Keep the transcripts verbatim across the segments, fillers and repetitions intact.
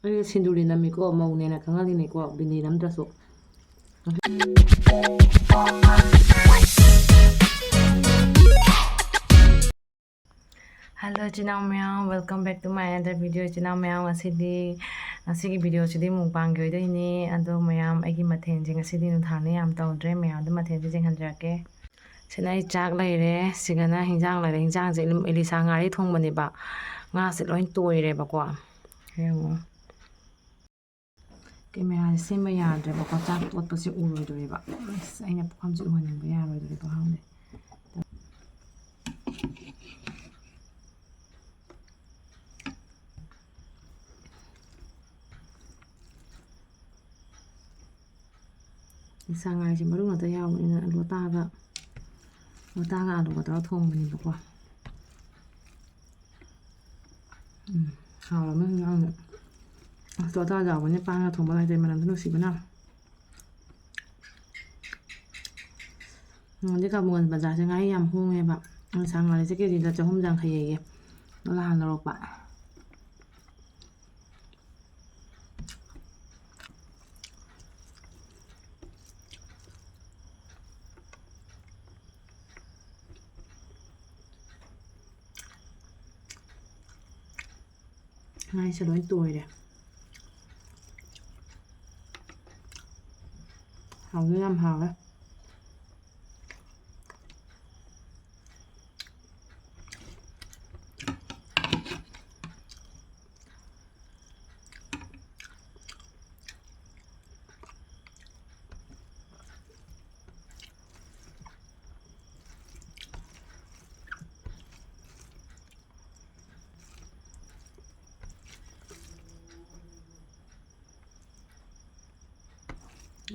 ꯑꯩ ꯁꯤꯟꯗꯨꯔꯤ ꯅꯝꯃꯤꯀꯣ, ꯃꯧꯅꯦꯅ ꯈꯪꯍꯜꯂꯤꯅꯦꯀꯣ, ꯕꯤꯟꯗꯤ ꯅꯝꯗ꯭ꯔꯁꯨ꯫ Hello ꯏꯆꯤꯟ ꯏꯅꯥꯎ ꯃꯌꯥꯝ, welcome back to my another video꯫ ꯏꯆꯤꯟ ꯏꯅꯥꯎ ꯃꯌꯥꯝ, ꯉꯁꯤꯗꯤ, ꯉꯁꯤꯒꯤ videoꯁꯤꯗꯤ mukbangꯒꯤ ꯑꯣꯏꯗꯣꯏꯅꯦ꯫ ꯑꯗꯣ ꯃꯌꯥꯝ, ꯑꯩꯒꯤ ꯃꯊꯦꯜꯁꯦ ꯉꯁꯤꯗꯤ ꯅꯨꯡꯗꯥꯡꯗ ꯌꯥꯝ ꯇꯧꯗ꯭ꯔꯦ, ꯃꯌꯥꯝꯗ ꯃꯊꯦꯜꯁꯦ ꯌꯦꯡꯍꯟꯖꯔꯛꯀꯦ꯫ ꯁꯤꯅ ꯑꯩ ꯆꯥꯛ ꯂꯩꯔꯦ, ꯁꯤꯒꯅ ꯍꯤꯟꯖꯥꯡ ꯂꯩꯔꯦ꯫ ꯍꯤꯟꯖꯥꯡꯁꯦ ꯏꯂꯤꯁꯥ ꯉꯥꯔꯤ ꯊꯣꯡꯕꯅꯦꯕ, ꯉꯥꯁꯦ ꯂꯣꯏ ꯇꯣꯏꯔꯦꯕꯀꯣ꯫ ꯌꯦꯡꯉꯣ꯫ Cameraꯁꯦ ꯁꯦꯝꯕ ꯌꯥꯗ꯭ꯔꯦꯕꯀꯣ, ꯆꯥꯛ ꯇꯣꯠꯄꯁꯦ ꯎꯔꯣꯏꯗꯣꯔꯤꯕ꯫ ꯑꯁ, ꯑꯩꯅ ꯄꯨꯈꯝꯁꯦ ꯎꯍꯟꯅꯤꯡꯕ ꯌꯥꯔꯣꯏꯗꯣꯔꯤꯕ ꯈꯪꯗꯦ꯫ ꯏꯟꯁꯥꯡ ꯍꯥꯏꯁꯦ ꯃꯔꯨ ꯉꯥꯛꯇ ꯌꯥꯎꯕꯅꯤꯅ, ꯂꯣꯇꯥꯒ, ꯂꯣꯇꯥꯒ ꯑꯂꯨꯒ ꯇꯧꯔꯒ ꯊꯣꯡꯕꯅꯦꯕꯀꯣ꯫ ꯎꯝ, ꯍꯥꯎꯔꯝꯃꯅꯤ ꯍꯤꯟꯖꯥꯡꯁꯦ꯫ ꯑꯁ, ꯂꯣꯇꯥ ꯌꯥꯎꯕꯅꯦ, ꯄꯥꯟꯒ ꯊꯣꯡꯕ ꯍꯥꯏꯗꯤ ꯃꯅꯝꯁꯨ ꯅꯨꯡꯁꯤꯕꯅ꯫ ꯍꯧꯖꯤꯛ ꯀꯥꯕꯨꯒꯟ ꯕꯖꯥꯔꯁꯦ ꯉꯥꯔꯤ ꯌꯥꯝ ꯍꯣꯡꯉꯦꯕ꯫ ꯏꯟꯁꯥꯡ ꯉꯥꯔꯤꯁꯦ ꯀꯦꯖꯤꯗ ꯆꯍꯨꯝ ꯌꯥꯡꯈꯩ ꯍꯥꯏꯌꯦ꯫ ꯅꯍꯥꯟ ꯂꯧꯔꯛꯄ꯫ ꯉꯥꯔꯤꯁꯦ ꯂꯣꯏ ꯇꯣꯏꯔꯦ꯫ ꯍꯥꯎꯁꯨ ꯌꯥꯝ ꯍꯥꯎꯋꯦ꯫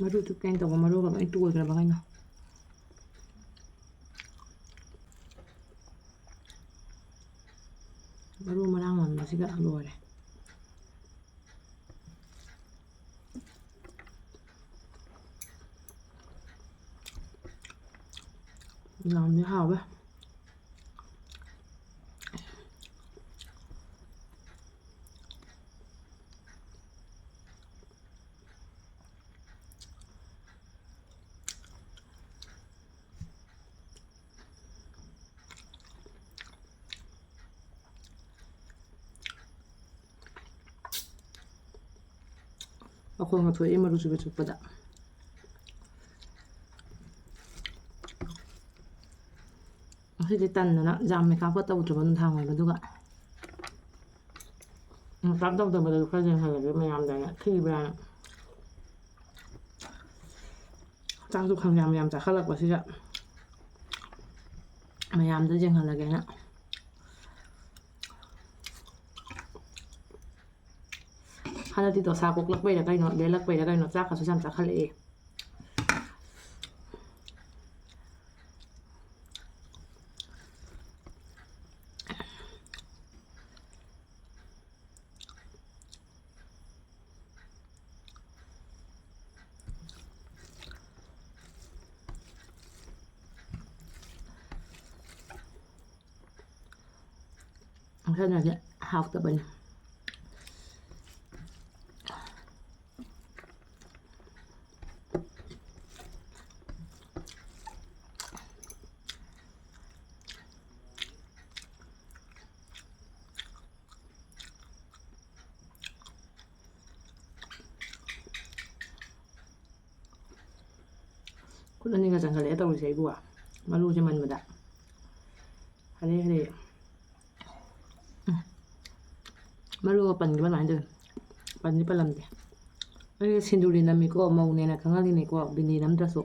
ꯃꯔꯨ ꯆꯨꯞꯀꯦꯅ ꯇꯧꯕ ꯃꯔꯨꯒ ꯂꯣꯏ ꯇꯣꯏꯈ꯭ꯔꯕ ꯀꯩꯅꯣ꯫ ꯃꯔꯨ ꯃꯔꯥꯡ ꯃꯟꯕꯁꯤꯒ ꯂꯣꯏꯔꯦ꯫ ꯌꯥꯝꯗꯤ ꯍꯥꯎꯋꯦ꯫ ꯃꯈꯣꯡꯒ ꯊꯣꯛꯑꯦ ꯃꯔꯨ ꯆꯨꯕ ꯆꯨꯞꯄꯗ꯫ ꯉꯁꯤꯗꯤ ꯇꯟꯗꯅ ꯖꯥꯝ ꯃꯦꯀꯥꯞꯀ ꯇꯧꯗ꯭ꯔꯕ ꯅꯨꯡꯗꯥꯡ ꯑꯣꯏꯕꯗꯨꯒ꯫ ꯃꯦꯀꯥꯞ ꯇꯧꯗꯕꯗꯁꯨ ꯈꯔ ꯌꯦꯡꯍꯜꯂꯒꯦ ꯃꯌꯥꯝꯗꯅ ꯊꯤꯕ꯭ꯔꯥꯅ꯫ ꯆꯥꯛꯁꯨ ꯈꯪꯌꯥꯝ ꯌꯥꯝ ꯆꯥꯈꯠꯂꯛꯄꯁꯤꯗ ꯃꯌꯥꯝꯗ ꯌꯦꯡꯍꯜꯂꯒꯦꯅ꯫ ꯍꯟꯗꯛꯇꯤ ꯗꯣꯁꯥ ꯀꯣꯛꯂꯛꯄꯩꯔꯥ ꯀꯩꯅꯣ, ꯂꯦꯜꯂꯛꯄꯩꯔꯥ ꯀꯩꯅꯣ, ꯆꯥꯛꯀꯁꯨ ꯌꯥꯝ ꯆꯥꯈꯠꯂꯛꯑꯦ꯫ ꯃꯁꯥꯟꯅꯁꯦ ꯍꯥꯎꯇꯕꯅꯤ꯫ ꯈꯨꯠ ꯑꯅꯤꯒ ꯆꯪꯈꯠꯂꯛꯑꯦ ꯇꯧꯔꯤꯁꯦ ꯑꯩꯕꯨ, ꯃꯔꯨꯁꯦ ꯃꯟꯕꯗ꯫ ꯍꯔꯦ ꯍꯔꯦ꯫ ꯎꯝ꯫ ꯃꯔꯨꯒ ꯄꯟꯈꯤꯕ ꯑꯗꯨꯃꯥꯏꯅ ꯇꯧꯋꯤ꯫ ꯄꯟꯗꯤ ꯄꯜꯂꯝꯗꯦ꯫ ꯑꯩ ꯁꯤꯟꯗꯨꯔꯤ ꯅꯝꯃꯤꯀꯣ, ꯃꯧꯅꯦꯅ ꯈꯪꯍꯜꯂꯤꯅꯤꯀꯣ, ꯕꯤꯟꯗꯤ ꯅꯝꯗ꯭ꯔꯁꯨ꯫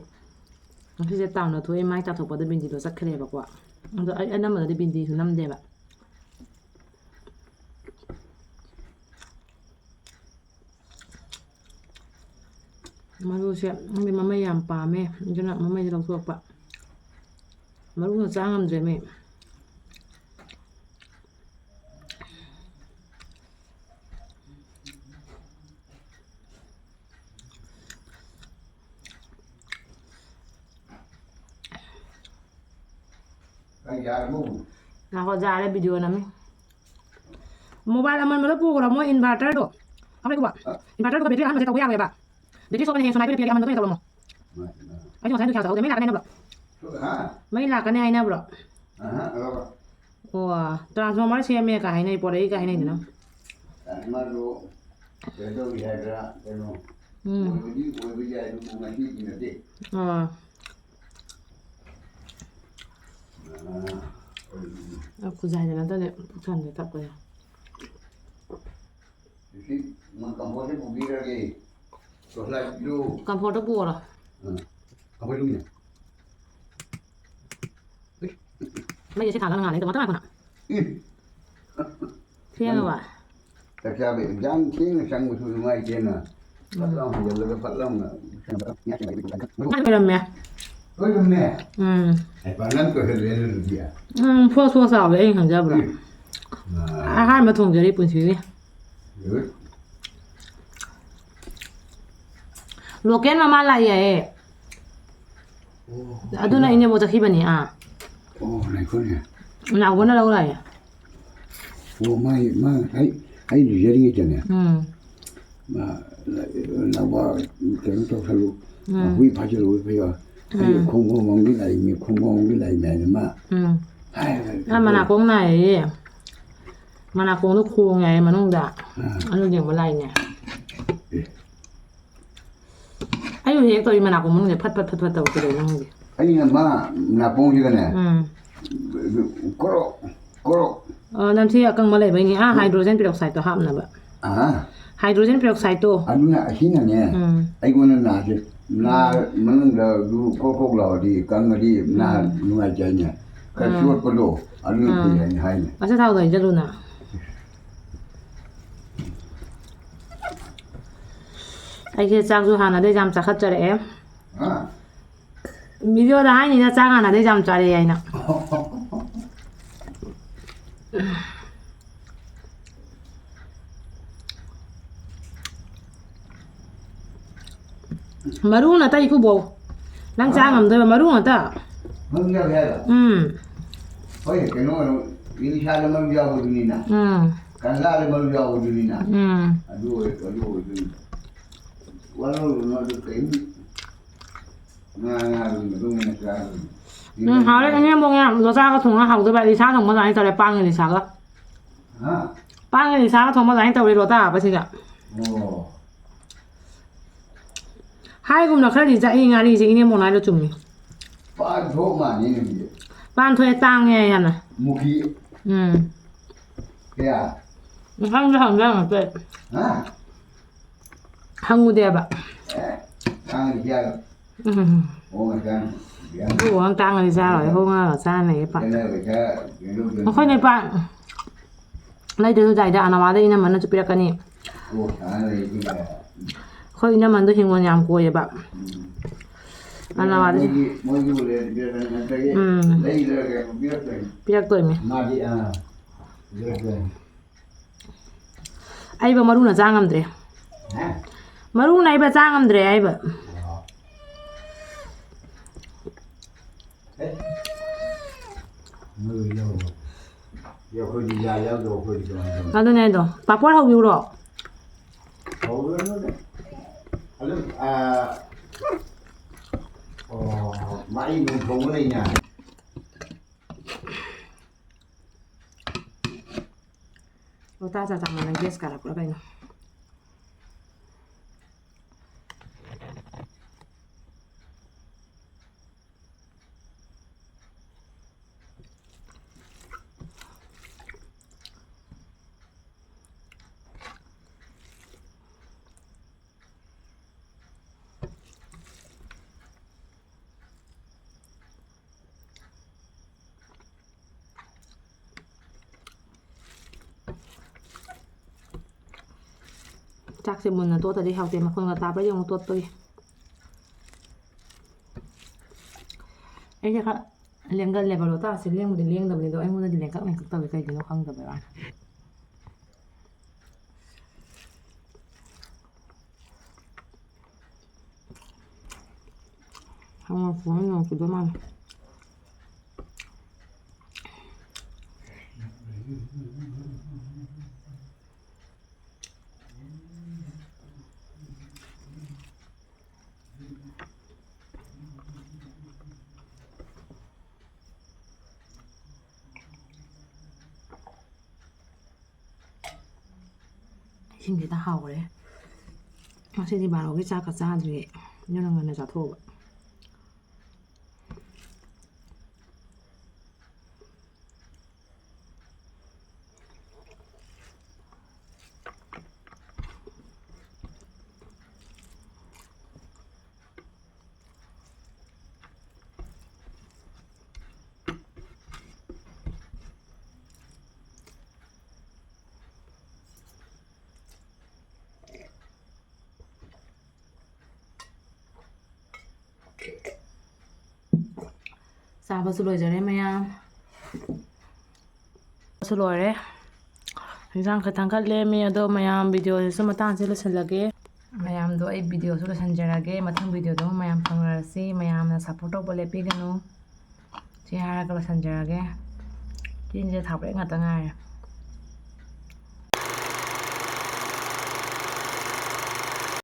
ꯉꯁꯤꯁꯦ ꯇꯥꯎꯅ ꯊꯣꯛꯑꯦ, ꯃꯥꯏ ꯇꯥꯊꯣꯛꯄꯗ ꯕꯤꯟꯗꯤꯗꯣ ꯆꯠꯈ꯭ꯔꯦꯕꯀꯣ꯫ ꯑꯗꯣ ꯑꯩ ꯑꯅꯝꯕꯅꯗꯤ ꯕꯤꯟꯗꯤꯁꯨ ꯅꯝꯗꯦꯕ꯫ ꯃꯔꯨꯁꯦ ꯅꯪꯗꯤ ꯃꯃꯩ ꯌꯥꯝ ꯄꯥꯝꯃꯦ, ꯑꯗꯨꯅ ꯃꯃꯩꯁꯦ ꯂꯧꯊꯣꯛꯄ꯫ ꯃꯔꯨꯅ ꯆꯥ ꯉꯝꯗ꯭ꯔꯦꯃꯤ꯫ ꯉꯥꯏꯈꯣ, ꯌꯥꯔꯦ, video ꯅꯝꯃꯤ꯫ Mobile ꯑꯃꯟꯕꯗꯣ ꯄꯨꯈ꯭ꯔꯣ, ꯃꯣꯏ inverter ꯗꯣ꯫ ꯈꯪꯕ꯭ꯔꯥ? Inverter ꯗꯨꯒ battery ꯑꯍꯟꯕꯁꯦ ꯇꯧꯕ ꯌꯥꯔꯣꯏꯕ꯫ Battery ꯁꯣꯛꯀꯅꯤ, ꯍꯌꯦꯡ ꯁꯣꯅꯥꯏ ꯄꯤꯔꯛꯑꯒꯦ, ꯑꯃꯟꯕꯗꯣ ꯍꯦꯛ ꯇꯧꯔꯝꯃꯣ꯫ ꯑꯩꯁꯨ ꯉꯁꯥꯏ ꯅꯨꯡꯁꯥ ꯁꯥꯍꯧꯗꯦ꯫ ꯃꯩ ꯂꯥꯛꯀꯅꯤ ꯍꯥꯏꯅꯕ꯭ꯔꯣ? ꯍꯥ? ꯃꯩ ꯂꯥꯛꯀꯅꯤ ꯍꯥꯏꯅꯕ꯭ꯔꯣ? ꯑꯍ, ꯑꯍ꯫ ꯑꯣ, transformer ꯁꯦꯝꯃꯦ ꯀꯥꯏ ꯍꯥꯏꯅꯩ, ꯄꯣꯔꯛꯏ ꯀꯥꯏ ꯍꯥꯏꯅꯩꯗꯅ꯫ Transformer ꯗꯣ ꯀꯩꯅꯣ ꯇꯧꯔꯤ ꯍꯥꯏꯕ꯭ꯔꯥ? ꯀꯩꯅꯣ? ꯎꯝ꯫ ꯑꯣꯏꯕꯗꯤ ꯑꯣꯏꯕ ꯌꯥꯏ, ꯑꯗꯨꯕꯨ ꯉꯁꯤꯒꯤ ꯅꯠꯇꯦ꯫ ꯑꯥ꯫ ꯑꯥ, ꯑꯣꯏꯕꯅꯤ꯫ ꯑ, ꯈꯨꯖꯥꯏꯗ ꯅꯠꯇ꯭ꯔꯗꯤ ꯄꯨꯛ ꯊꯟꯗꯦ ꯊꯛꯄꯁꯦ꯫ ꯁꯤ ꯃꯣꯏ ꯀꯝꯐꯣꯔꯠꯁꯦ ꯄꯨꯕꯤꯔꯒꯦ꯫ ꯇꯣꯁꯂꯥꯏꯠꯇꯨ꯫ ꯀꯝꯐꯣꯔꯠꯇ ꯄꯨꯔꯣ꯫ ꯑꯥ꯫ ꯀꯝꯐꯣꯔꯠ ꯂꯨꯝꯃꯤꯅꯦ꯫ ꯃꯩꯁꯦ ꯊꯥꯜꯂꯒ ꯉꯥꯜꯂꯦ꯫ ꯉꯥꯛꯇꯪ ꯉꯥꯏꯈꯣ ꯅꯪ꯫ ꯏ꯫ ꯊꯦꯡꯉꯕ? ꯆꯥꯛ ꯆꯥꯕ exam ꯊꯦꯡꯅ ꯆꯪꯕꯁꯨ ꯅꯨꯡꯉꯥꯏꯇꯦꯅ꯫ ꯐꯠ ꯂꯥꯎ ꯍꯟꯖꯜꯂꯒ ꯐꯠ ꯂꯥꯎꯅ ꯂꯣꯏꯔꯝꯃꯦ꯫ ꯂꯣꯏꯔꯝꯃꯦ? ꯎꯝ꯫ ꯑꯦ, ꯄꯥꯛꯅꯝ ꯇꯧꯁꯜꯂꯦ ꯑꯗꯨꯗꯤ꯫ ꯎꯝ, ꯐꯣꯁ ꯐꯣꯁ ꯆꯥꯎꯔꯦ ꯑꯩꯅ ꯈꯟꯖꯕꯗ꯫ ꯎꯝ꯫ ꯑꯍꯥꯟꯕ ꯊꯣꯡꯖꯔꯤ ꯄꯨꯟꯁꯤꯒꯤ꯫ ꯂꯣꯀꯦꯜ ꯃꯃꯥ ꯂꯥꯛꯑꯦ꯫ ꯑꯣ, ꯑꯗꯨꯅ ꯁꯤꯗ? ꯏꯅꯦꯕꯣꯛ ꯆꯠꯈꯤꯕꯅꯤ, ꯑꯥ꯫ ꯑꯣ, ꯉꯥꯏꯈꯣꯅꯦ꯫ ꯅꯥꯎꯕꯅ ꯂꯧ ꯂꯥꯛꯑꯦ꯫ ꯑꯣ, ꯃꯥꯏ, ꯃꯥ ꯉꯁꯥꯏ ꯑꯩ ꯂꯨꯖꯔꯤꯉꯩꯗꯅꯦ꯫ ꯎꯝ꯫ ꯃꯥ, ꯅꯥꯎꯕ, ꯀꯩꯅꯣ ꯇꯧꯁꯜꯂꯨ, ꯎꯝ꯫ ꯍꯨꯏ ꯐꯥꯖꯤꯜꯂꯨ, ꯍꯨꯏ ꯐꯥꯖꯤꯜꯂꯨ꯫ ꯑꯩ ꯎꯝ꯫ ꯈꯣꯡꯕꯣꯝ ꯑꯃꯒꯤ ꯂꯥꯛꯏꯅꯦ, ꯈꯣꯡꯕꯣꯝ ꯑꯃꯒꯤ ꯂꯥꯛꯏꯅꯦ ꯍꯥꯏꯅ ꯃꯥ ꯎꯝ꯫ ꯍꯥꯏꯔꯒ ꯑꯥ, ꯃꯅꯥꯀꯣꯡ ꯅꯥꯏꯌꯦ꯫ ꯃꯅꯥꯀꯣꯡꯗꯣ ꯈꯣꯡꯉꯦ ꯍꯥꯏꯌꯦ ꯃꯅꯨꯡꯗ꯫ ꯑꯥ꯫ ꯑꯗꯨ ꯌꯦꯡꯕ ꯂꯥꯛꯏꯅꯦ꯫ ꯑꯦ꯫ ꯑꯩꯁꯨ ꯍꯦꯛ ꯇꯧꯏ ꯃꯅꯥꯀꯣꯡ ꯃꯅꯨꯡꯁꯦ ꯐꯠ ꯐꯠ ꯐꯠ ꯐꯠ ꯇꯧ ꯀꯩꯗꯧꯅꯣ ꯈꯪꯗꯦ꯫ ꯑꯩꯅ ꯃꯥ ꯅꯥꯀꯣꯡꯁꯤꯗꯅꯦ꯫ ꯎꯝ꯫ ꯀꯣꯔꯣꯛ, ꯀꯣꯔꯣꯛ꯫ ꯑꯣ, ꯅꯝꯊꯤ ꯑꯀꯪꯕ ꯂꯩꯕꯩꯅꯦ꯫ ꯑꯥ, ꯎꯝ꯫ Hydrogen peroxide ꯇꯣ ꯍꯥꯞꯅꯕ꯫ ꯑꯥ꯫ Hydrogen peroxide ꯇꯣ꯫ ꯑꯗꯨꯅ ꯑꯁꯤꯅꯅꯦ, ꯎꯝ꯫ ꯑꯩꯉꯣꯟꯗ ꯅꯥꯁꯦ, ꯅꯥ ꯎꯝ꯫ ꯃꯅꯨꯡꯗ ꯑꯗꯨ ꯀꯣꯛ ꯀꯣꯛ ꯂꯥꯎꯔꯗꯤ, ꯀꯪꯉꯗꯤ ꯅꯥ ꯎꯝ꯫ ꯅꯨꯡꯉꯥꯏꯇꯦ ꯍꯥꯏꯅꯦ꯫ ꯈꯔ ꯎꯝ꯫ ꯆꯣꯠꯄꯗꯣ, ꯑꯗꯨꯅ ꯎꯝ꯫ ꯐꯩ ꯍꯥꯏꯅ ꯍꯥꯏꯅꯦ꯫ ꯑꯆꯥꯊꯥꯎꯗꯣ ꯍꯩꯖꯜꯂꯨꯅ꯫ ꯑꯩꯁꯦ ꯆꯥꯛꯁꯨ ꯍꯥꯟꯅꯗꯩ ꯌꯥꯝ ꯆꯥꯈꯠꯆꯔꯛꯑꯦ꯫ ꯍꯥ? Video ꯗ ꯍꯥꯏꯅꯤꯅ ꯆꯥꯛ ꯍꯥꯟꯅꯗꯩ ꯌꯥꯝ ꯆꯥꯔꯛꯑꯦ ꯍꯥꯏꯅ꯫ ꯃꯔꯨ ꯅꯠꯇ ꯏꯀꯨꯕꯣꯛ꯫ ꯅꯪ ꯆꯥ ꯍꯥ? ꯉꯝꯗꯣꯏꯕ ꯃꯔꯨ ꯅꯠꯇ꯫ ꯃꯔꯨ ꯌꯥꯎꯋꯦ ꯍꯥꯏꯔꯣ? ꯎꯝ꯫ ꯍꯣꯏ, ꯀꯩꯅꯣ, ꯏꯂꯤꯁꯥꯗ ꯃꯔꯨ ꯌꯥꯎꯕꯗꯨꯅꯤꯅ꯫ ꯎꯝ꯫ ꯀꯪꯂꯥꯗ ꯃꯔꯨ ꯌꯥꯎꯕꯗꯨꯅꯤꯅ꯫ ꯎꯝ꯫ ꯑꯗꯨ ꯑꯣꯏ-, ꯑꯗꯨ ꯑꯣꯏꯗꯣꯏꯅꯤ꯫ ꯋꯥꯔꯧꯔꯨꯅꯨ, ꯑꯗꯨ ꯀꯩꯝ ꯉꯥ, ꯉꯥ ꯑꯗꯨꯝ, ꯑꯗꯨꯝ ꯑꯣꯏꯅ ꯆꯥꯔꯕꯅꯤ꯫ ꯎꯝ, ꯍꯥꯎꯔꯦ꯫ ꯏꯅꯦꯝꯕꯣꯛꯅ ꯂꯣꯆꯥꯒ ꯊꯣꯡꯉ ꯍꯥꯎꯗꯣꯏꯕ, ꯏꯂꯤꯁꯥ ꯊꯣꯡꯕ ꯑꯗꯨꯃꯥꯏꯅ ꯇꯧꯔꯦ, ꯄꯥꯡ ꯏꯂꯤꯁꯥꯒ꯫ ꯍꯥ? ꯄꯥꯡ ꯏꯂꯤꯁꯥꯒ ꯊꯣꯡꯕ ꯑꯗꯨꯃꯥꯏꯅ ꯇꯧꯔꯦ, ꯂꯣꯇꯥ ꯍꯥꯞꯄꯁꯤꯒ꯫ ꯑꯣ꯫ ꯍꯥꯏꯒꯨꯝꯅ ꯈꯔꯗꯤ ꯆꯥꯛꯏ ꯉꯥꯔꯤꯁꯦ, ꯏꯅꯦ ꯃꯣꯅꯥꯗꯣ ꯆꯨꯝꯃꯤ꯫ ꯄꯥꯟ ꯊꯣꯛ ꯃꯥꯜꯂꯦ ꯅꯪꯒꯤꯁꯦ꯫ ꯄꯥꯟ ꯊꯣꯛꯑꯦ, ꯇꯥꯡꯉꯦ ꯌꯥꯝꯅ꯫ ꯃꯨꯈꯤ꯫ ꯎꯝ꯫ ꯀꯌꯥ? ꯏꯟꯁꯥꯡꯁꯨ ꯍꯪꯁꯨ ꯍꯪꯉꯛꯇꯦ꯫ ꯍꯥ? ꯍꯪꯉꯨꯗꯦꯕ꯫ ꯑꯦ, ꯇꯥꯡꯉꯗꯤ ꯀꯌꯥ? ꯎꯝ꯫ ꯑꯣ, ꯃꯆꯥ꯫ ꯑꯗꯨ ꯋꯥꯡ ꯇꯥꯡꯉꯗꯤ ꯆꯥꯔꯣꯏ, ꯍꯣꯡꯉꯒ ꯆꯥꯅꯩꯌꯦ ꯄꯥꯛ꯫ ꯀꯩꯅꯣ, ꯄꯩꯁꯥ, ꯀꯩꯅꯣ, ꯀꯩꯅꯣ꯫ ꯑꯩꯈꯣꯏꯅ ꯄꯥꯛ ꯂꯩꯗ꯭ꯔꯁꯨ ꯗꯥꯏꯗ ꯑꯅꯋꯥꯗ ꯏꯅꯝꯃꯅꯁꯨ ꯄꯤꯔꯛꯀꯅꯤ꯫ ꯑꯣ, ꯁꯥꯟꯅ ꯂꯩꯔꯤꯁꯤꯒ꯫ ꯑꯩꯈꯣꯏ ꯏꯅꯝꯃꯟꯗꯣ ꯍꯤꯡꯒꯣꯜ ꯌꯥꯝ ꯀꯣꯏꯌꯦꯕ꯫ ꯎꯝ꯫ ꯑꯅꯋꯥꯗ ꯃꯣꯏꯒꯤ, ꯃꯣꯏꯒꯤ ꯎꯔꯦ, ꯅꯠꯇ꯭ꯔꯒ ꯎꯝ꯫ ꯂꯩꯗ꯭ꯔꯒ ꯄꯤꯔꯛꯇꯣꯏꯅꯤ꯫ ꯄꯤꯔꯛꯇꯣꯏꯅꯤ꯫ ꯃꯥꯗꯤ, ꯑꯥ, ꯄꯤꯔꯛꯇꯣꯏꯅꯤ꯫ ꯑꯩꯕ ꯃꯔꯨꯅ ꯆꯥ ꯉꯝꯗ꯭ꯔꯦ꯫ ꯍꯥ? ꯃꯔꯨꯅ ꯑꯩꯕ ꯆꯥ ꯉꯝꯗ꯭ꯔꯦ ꯑꯩꯕ꯫ ꯑꯣ꯫ ꯑꯦ? ꯃꯔꯨ ꯌꯥꯎꯕ꯫ ꯑꯦ, ꯑꯩꯈꯣꯏꯗꯤ ꯌꯥ ꯌꯥꯎꯗꯕ, ꯑꯩꯈꯣꯏꯗꯤ ꯀꯃꯥꯏꯅ ꯇꯧꯅꯤ? ꯑꯗꯨꯅꯦ ꯑꯗꯣ꯫ ꯄꯥꯄꯣꯔ ꯍꯧꯕꯤꯎꯔꯣ? ꯍꯧꯔꯨꯔꯅꯨꯗ꯫ ꯑꯗꯨꯝ, ꯑꯥ, ꯑꯣ, ꯃꯥꯏ ꯅꯨꯡ ꯊꯣꯡꯕ ꯂꯩꯅ꯫ ꯂꯣꯇꯥ ꯆꯥ ꯆꯥꯃꯟꯗꯅ ꯒ꯭ꯌꯥꯁ ꯀꯥꯔꯛꯄ꯭ꯔꯥ ꯀꯩꯅꯣ? ꯆꯥꯛꯁꯦ ꯃꯨꯟꯅ ꯇꯣꯠꯇꯗꯤ ꯍꯥꯎꯇꯦ, ꯃꯈꯣꯟꯒ ꯇꯥꯕ꯭ꯔꯥ ꯌꯦꯡꯉꯨ ꯇꯣꯠꯄꯒꯤ꯫ ꯑꯩꯁꯦ ꯈꯔ ꯂꯦꯡꯒꯜꯂꯦꯕ, ꯂꯣꯇꯥꯁꯦ ꯂꯦꯡꯕꯨꯗꯤ ꯂꯦꯡꯗꯕꯅꯤ, ꯑꯗꯣ ꯑꯩꯉꯣꯟꯗꯗꯤ ꯂꯦꯡꯀꯛ ꯂꯦꯡꯀꯛ ꯇꯧꯋꯦ, ꯀꯩꯒꯤꯅꯣ ꯈꯪꯗꯕꯩ ꯋꯥꯅꯤ꯫ ꯍꯪꯉꯛꯄ ꯅꯣꯡ ꯆꯨꯗꯧ ꯃꯥꯜꯂꯦ꯫ ꯏꯁꯤꯡꯁꯤꯗ ꯍꯥꯎꯔꯦ꯫ ꯉꯁꯤꯗꯤ ꯕꯥꯔꯣꯒꯤ ꯆꯥꯛꯀ ꯆꯥꯗ꯭ꯔꯤ, ꯑꯗꯨꯅ ꯉꯟꯅ ꯆꯥꯊꯣꯛꯑꯕ꯫ ꯆꯥꯕꯁꯨ ꯂꯣꯏꯖꯔꯦ ꯃꯌꯥꯝ꯫ ꯁꯨ ꯂꯣꯏꯔꯦ꯫ ꯏꯟꯁꯥꯡ ꯈꯤꯇꯪꯈꯛ ꯂꯦꯝꯃꯤ, ꯑꯗꯣ ꯃꯌꯥꯝ, ꯚꯤꯗꯤꯑꯣꯁꯤꯁꯨ ꯃꯇꯥꯡꯁꯦ ꯂꯣꯏꯁꯤꯜꯂꯒꯦ꯫ ꯃꯌꯥꯝꯗꯣ ꯑꯩ ꯚꯤꯗꯤꯑꯣꯁꯨ ꯂꯣꯏꯁꯤꯟꯖꯔꯒꯦ꯫ ꯃꯊꯪ ꯚꯤꯗꯤꯑꯣꯗꯣ ꯃꯌꯥꯝ ꯐꯪꯅꯔꯁꯤ꯫ ꯃꯌꯥꯝꯅ ꯁꯞꯄꯣꯔꯠ ꯇꯧꯕ ꯂꯦꯞꯄꯤꯒꯅꯨ꯫ ꯁꯤ ꯍꯥꯏꯔꯒ ꯂꯣꯏꯁꯤꯟꯖꯔꯒꯦ꯫ ꯆꯤꯟꯁꯦ ꯊꯥꯎꯔꯦꯛ ꯉꯥꯛꯇ ꯉꯥꯏꯔꯦ꯫